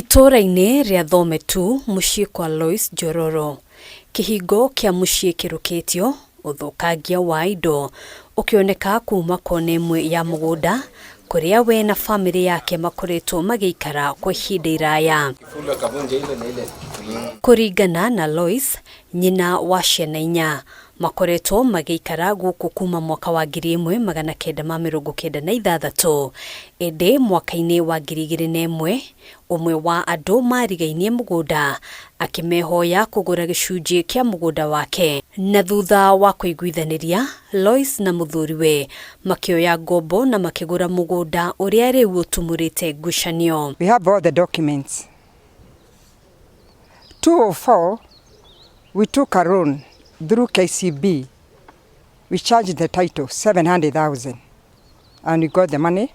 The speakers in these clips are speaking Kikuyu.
Itũũra-inĩ rĩa Thome tu mũciĩ kwa Lois Njororo, kĩhingo kĩa mũciĩ kĩrũkĩtio, ũthũkangia wa indo ũkĩoneka kuma kona ĩmwe ya mũgũnda kũrĩa we na famĩlĩ yake makoretwo magĩikara kwa ihinda iraya. Kũringana na Lois, nyina wa ciana inya, makoretwo magĩikara gũkũ kuma mwaka wa 1996, ĩndĩ mwaka-inĩ wa 2001 ũmwe wa andũ marigainie mũgũnda akĩmehoya kũgũra gĩcunjĩ kĩa mũgũnda wake, na thutha wa kũiguithanĩria Lois na mũthuriwe makĩoya ngombo na makĩgũra mũgũnda ũrĩa rĩu ũtumũrĩte ngucanio. We have all the documents. 204, we took a loan through KCB. We charged the title 700,000 and we got the money.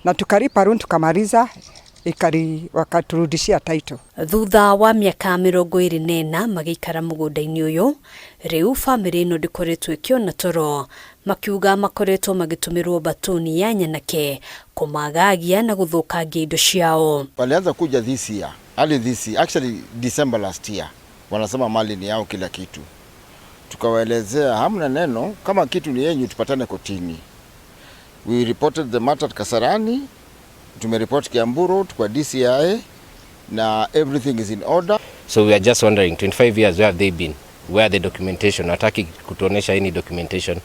Na tukalipa loan tukamaliza, ikari wakaturudishia title. Thutha wa mĩaka 24 magĩikara mũgũnda-inĩ ũyũ, rĩu famĩlĩ ĩno ndĩkoretwo ĩkĩona toro, makiuga makoretwo magĩtũmĩrwo batuni ya nyanake kũmagagia na gũthũkangia indo ciao. Walianza kuja this year, early this year, actually December last year. Wanasema mali ni yao kila kitu. Tukawaelezea hamna neno, kama kitu ni yenyu tupatane kotini. We reported the matter at Kasarani, tumeripoti Kiambu Road kwa DCI na everything is in order. So we are just wondering, 25 years, where have they been? Where are the documentation? Hataki kutuonesha any documentation.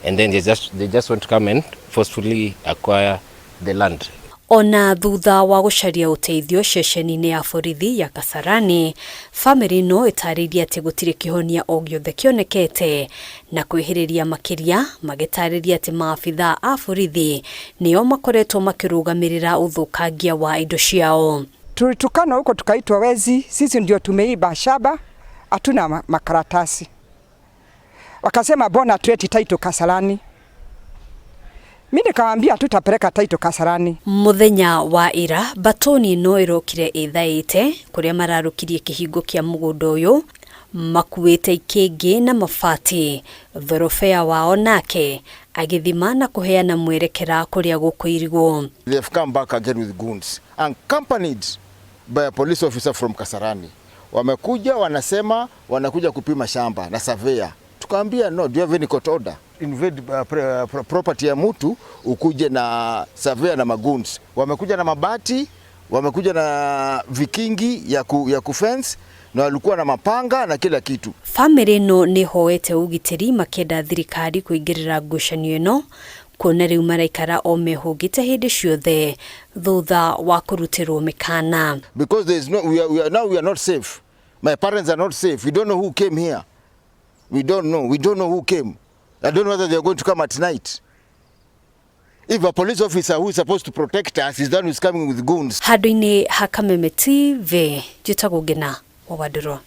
And then they just want to come and forcefully acquire the land. Ona thutha wa gũcaria ũteithio ceceni-inĩ ya borithi ya Kasarani, famĩlĩ ĩno ĩtarĩirie atĩ gũtirĩ kĩhonia o gĩothe kĩonekete na kwĩhĩrĩria makĩria magĩtarĩria atĩ maabitha a borithi nĩo makoretwo makĩrũgamĩrĩra ũthũkangia wa indo ciao. Tulitukana huko tukaitwa wezi, sisi ndio tumeiba shamba, hatuna makaratasi. Wakasema mbona hatuleti title Kasarani? Mimi nikawaambia hatutapeleka title Kasarani. Mũthenya wa ira batoni ĩno ĩrokire ĩthaĩte kũrĩa mararũkirie kĩhingo kĩa mũgũnda ũyũ makuĩte ikĩngĩ na mabati. Thorobea wao nake agĩthima na kũheana mwerekera kũrĩa gũkũirigwo. They have come back again with goons accompanied by a police officer from Kasarani. Wamekuja wanasema wanakuja kupima shamba na surveyor. Tukaambia, "No, do you have any court order? Invade property ya mtu ukuje na surveyor na magoons." Wamekuja na mabati, wamekuja na vikingi ya kufence na walikuwa na mapanga na kila kitu. Famĩlĩ ĩno nĩ hoete ũgitĩri makĩenda thirikari kũingĩrĩra ngucanio ĩno kuona rĩu maraikara o mehũngĩte hĩndĩ ciothe thutha wa kũrutĩrwo mĩkana. Because there is no, we are, now we are not safe. My parents are not safe. We don't know who came here. We don't know. We don't know who came. I don't know whether they are going to come at night. If a police officer who is supposed to protect us is the one who is coming with goons. Handũ-inĩ ha Kameme TV, njĩtagwo Ngina wa Wandũrũ.